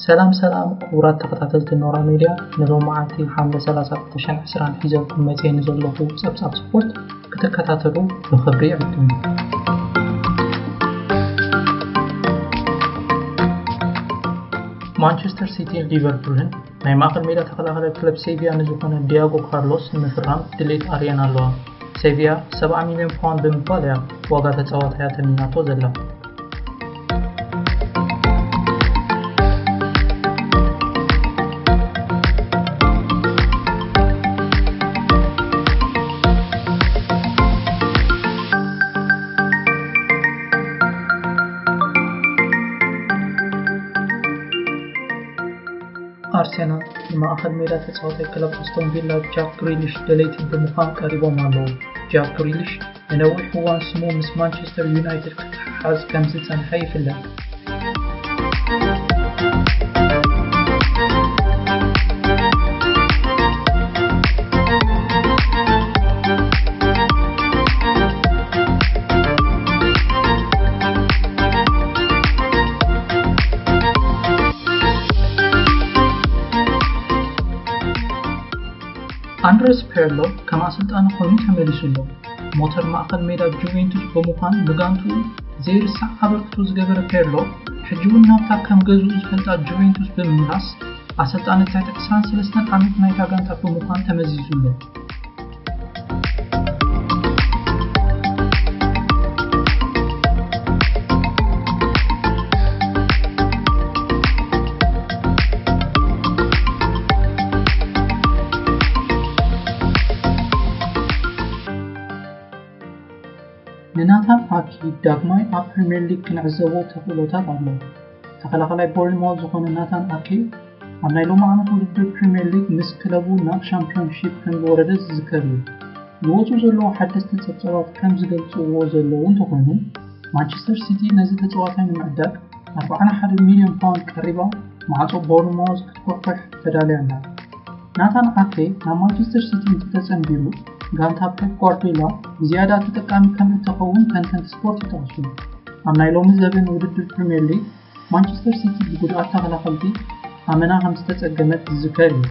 ሰላም ሰላም ክቡራት ተኸታተልቲ ኖራ ሜድያ፣ ንሎማዓንቲ ሓምለ ሰላሳ ክልተ ሽሕን ዕስራን ሒዘልኩም መፅየ ንዘለኹ ፀብፃብ ስፖርት ክትከታተሉ ብኽብሪ ይዕድም። ማንቸስተር ሲቲን ሊቨርፑልን ናይ ማእኸል ሜዳ ተኸላኻላይ ክለብ ሴቪያ ንዝኾነ ዲያጎ ካርሎስ ንምፍራም ድሌት ኣርእየን ኣለዋ። ሴቪያ ሰብዓ ሚልዮን ፓውንድ ብምባል እያ ዋጋ ተፃዋታያ ተሚናቶ ዘላ። ኣርሰናል ንማእኸል ሜዳ ተፃዋታይ ክለብ ኣስቶን ቪላ ጃክ ግሪሊሽ ደለይቲ ብምዃን ቀሪቦም ኣለዉ። ጃክ ግሪሊሽ ንነዊሕ እዋን ስሙ ምስ ማንቸስተር ዩናይትድ ክተሓሓዝ ከም ዝጸንሐ ይፍለጥ። ኣንድረስ ፔርሎ ከም ኣሰልጣኒ ኮይኑ ተመሊሱ ኣሎ። ሞተር ማእከል ሜዳ ጁቬንቱስ ብምዃን ንጋንትኡ ዘይርሳዕ ኣበርክቶ ዝገበረ ፔርሎ፣ ሕጂ እውን ናብታ ከም ገዝኡ ዝፈልጣ ጁቬንቱስ ብምምላስ፣ ኣሰልጣኒ ትሕቲ ዕስራን ሰለስተን ዓመት ናይታ ጋንታ ብምዃን ተመዚዙ ኣሎ። ንናታን ኣኪ ዳግማይ ኣብ ፕሪምየር ሊግ ክንዕዘቦ ተኽእሎታት ኣሎ። ተኸላኻላይ ቦርንማውዝ ዝኾነ ናታን ኣኪ፣ ኣብ ናይ ሎሚ ዓመት ውድድር ፕሪምየር ሊግ ምስ ክለቡ ናብ ሻምፒዮንሺፕ ከም ዝወረደ ዝዝከር እዩ። ዝወፁ ዘለዉ ሓደስቲ ጸብጻባት ከም ዝገልጽዎ ዘለዉ እንተኾይኑ፣ ማንቸስተር ሲቲ ነዚ ተጻዋታይ ንምዕዳግ ኣርብዓን ሓደን ሚልዮን ፓውንድ ቀሪባ ማዕጾ ቦርንማውዝ ክትኩሕኩሕ ተዳልያ ኣላ። ናታን ኣኬ ናብ ማንቸስተር ሲቲ እንተተጸንቢሩ፣ ጋንታ ፔፕ ጓርዲዮላ ብዝያዳ ተጠቃሚ ከም እትኸውን ተንተንቲ ስፖርት ይጠቕሱ። ኣብ ናይ ሎሚ ዘበን ውድድር ፕሪምየር ሊግ፣ ማንቸስተር ሲቲ ብጉድኣት ተኸላኸልቲ ኣመና ከም ዝተጸገመት ዝዝከር እዩ።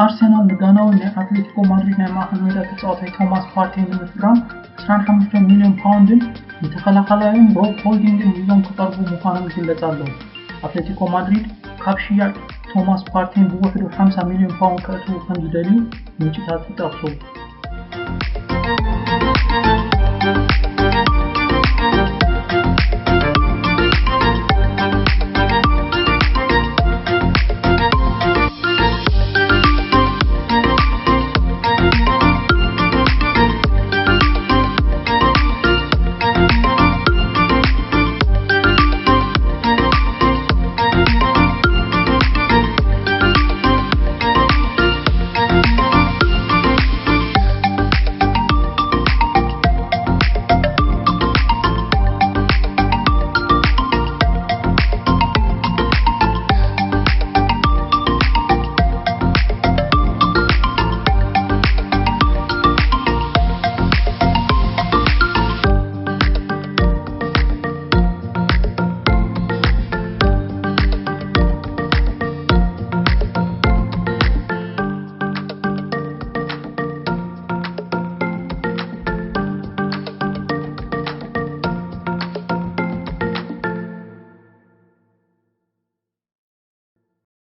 ኣርሰናል ንጋናዊ ናይ ኣትሌቲኮ ማድሪድ ናይ ማእኸል ሜዳ ተጻዋታይ ቶማስ ፓርቴ ንምፍራም ዕስራን ሓሙሽተን ሚልዮን ፓውንድን ንተኸላኻላዩን ሮብ ሆልዲንግን ሒዞም ክቐርቡ ምዃኖም ይግለጽ ኣሎ። ኣትሌቲኮ ማድሪድ ካብ ሽያጭ ቶማስ ፓርቴን ብውሕዱ ሓምሳ ሚልዮን ፓውንድ ከእትዉ ከም ዝደልዩ ምንጭታት ይጠቕሱ።